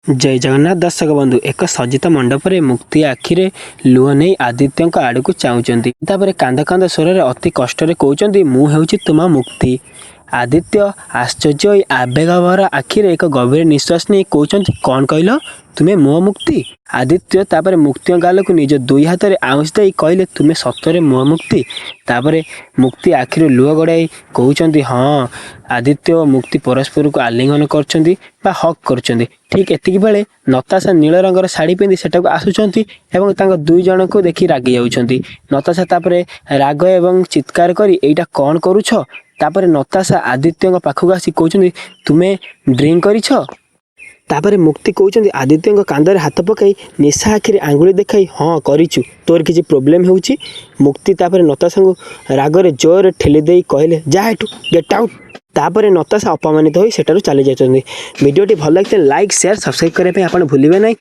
ଜୟ ଜଗନ୍ନାଥ ଦର୍ଶକ ବନ୍ଧୁ, ଏକ ସଜ୍ଜିତ ମଣ୍ଡପରେ ମୁକ୍ତି ଆଖିରେ ଲୁହ ନେଇ ଆଦିତ୍ୟଙ୍କ ଆଡ଼କୁ ଚାହୁଁଛନ୍ତି। ତାପରେ କାନ୍ଦ କାନ୍ଦ ସ୍ୱରରେ ଅତି କଷ୍ଟରେ କହୁଛନ୍ତି, "ମୁଁ ହେଉଛି ତୁମ ମୁକ୍ତି।" ଆଦିତ୍ୟ ଆଶ୍ଚର୍ଯ୍ୟ ହୋଇ ଆବେଗଭରା ଆଖିରେ ଏକ ଗଭୀର ନିଶ୍ୱାସ ନେଇ କହୁଛନ୍ତି, "କ'ଣ କହିଲ? ତୁମେ ମୋ ମୁକ୍ତି?" ଆଦିତ୍ୟ ତାପରେ ମୁକ୍ତିଙ୍କ ଗାଲକୁ ନିଜ ଦୁଇ ହାତରେ ଆଉଁସି ଦେଇ କହିଲେ, "ତୁମେ ସତରେ ମୋ ମୁକ୍ତି?" ତାପରେ ମୁକ୍ତି ଆଖିରୁ ଲୁହ ଗଡ଼ାଇ କହୁଛନ୍ତି, "ହଁ।" ଆଦିତ୍ୟ ଓ ମୁକ୍ତି ପରସ୍ପରକୁ ଆଲିଙ୍ଗନ କରୁଛନ୍ତି ବା ହଗ୍ କରୁଛନ୍ତି। ଠିକ୍ ଏତିକି ବେଳେ ନତାଶା ନୀଳ ରଙ୍ଗର ଶାଢ଼ୀ ପିନ୍ଧି ସେଠାକୁ ଆସୁଛନ୍ତି ଏବଂ ତାଙ୍କ ଦୁଇ ଜଣଙ୍କୁ ଦେଖି ରାଗି ଯାଉଛନ୍ତି। ନତାଶା ତାପରେ ରାଗ ଏବଂ ଚିତ୍କାର କରି, "ଏଇଟା କ'ଣ କରୁଛ?" ତାପରେ ନତାଶା ଆଦିତ୍ୟଙ୍କ ପାଖକୁ ଆସି କହୁଛନ୍ତି, "ତୁମେ ଡ୍ରିଙ୍କ କରିଛ?" ତାପରେ ମୁକ୍ତି କହୁଛନ୍ତି ଆଦିତ୍ୟଙ୍କ କାନ୍ଧରେ ହାତ ପକାଇ ନିଶା ଆଖିରେ ଆଙ୍ଗୁଳି ଦେଖାଇ, "ହଁ କରିଛୁ, ତୋର କିଛି ପ୍ରୋବ୍ଲେମ୍ ହେଉଛି?" ମୁକ୍ତି ତାପରେ ନତାଶାଙ୍କୁ ରାଗରେ ଜୋରରେ ଠେଲି ଦେଇ କହିଲେ, "ଯା ଏଠୁ, ଗେଟ୍ ଆଉଟ୍।" ତାପରେ ନତାଶା ଅପମାନିତ ହୋଇ ସେଠାରୁ ଚାଲି ଯାଉଛନ୍ତି। ଭିଡ଼ିଓଟି ଭଲ ଲାଗିଥିଲେ ଲାଇକ୍, ସେୟାର, ସବସ୍କ୍ରାଇବ୍ କରିବା ପାଇଁ ଆପଣ ଭୁଲିବେ ନାହିଁ।